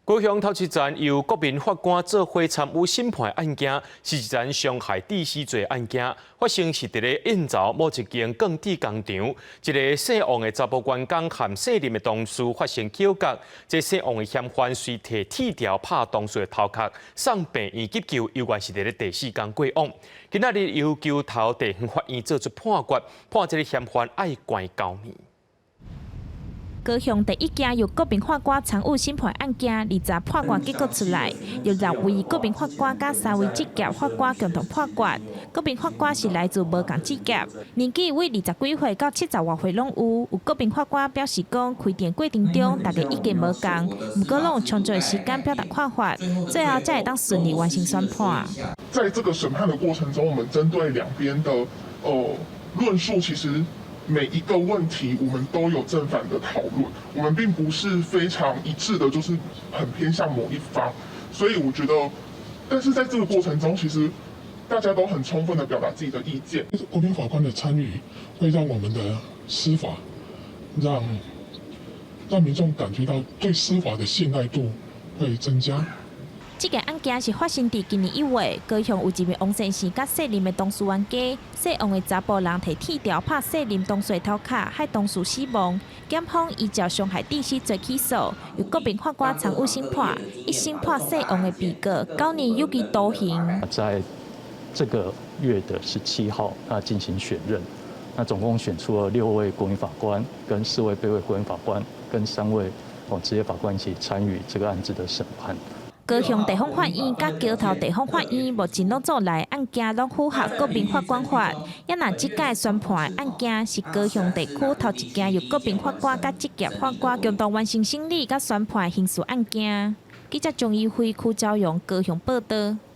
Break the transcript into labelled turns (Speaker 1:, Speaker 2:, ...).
Speaker 1: 高雄頭一層由國民法官做伙參與審判案件，是一宗傷害致死罪案件，發生是佇咧燕巢某一間鋼鐵工廠，一个姓王的查埔員工和姓林的同事發生口角，這姓王的嫌犯隨提鐵條拍同事的頭殼，送病院急救，猶原是佇咧第四工過往。今仔日由橋頭地方法院做出判決，判這个嫌犯愛關9年。
Speaker 2: 高雄第一件由國民法官參與審判案件，20判決結果出來，由六位國民法官佮三位職業法官共同判決。國民法官是來自無仝職業，年紀為20幾歲到70外歲攏有。有國民法官表示講，開庭過程中大家意見無仝，毋過攏有充足的時間表達看法，最後才會當順利完成宣判。
Speaker 3: 在這個審判的過程中，我們針對兩邊的論述，其實每一個問題，我們都有正反的討論，我們並不是非常一致的，就是很偏向某一方。所以我覺得，但是在這個過程中，其實大家都很充分的表達自己的意見。
Speaker 4: 國民法官的參與，會讓我們的司法，讓民眾感覺到對司法的信賴度會增加。
Speaker 2: 這個案件是發生佇今年1月，高雄有一名王先生佮姓林的同事冤家，姓王的查埔人提鐵條拍姓林同事頭殼，害同事死亡。檢方依照傷害致死罪起訴，由國民法官參與審判，一審判姓王的被告9年有期徒刑。
Speaker 5: 在這個月的17號，那進行選任，那總共選出了六位國民法官、跟四位備位國民法官、跟三位哦職業法官一起參與這個案子的審判。
Speaker 2: 高雄地方法院佮橋頭地方法院目前攏做來案件攏符合國民法官法，也若這屆宣判的案件是高雄地區頭一件由國民法官佮職業法官共同完成審理佮宣判刑事案件。記者張怡輝、柯昭陽高雄報道。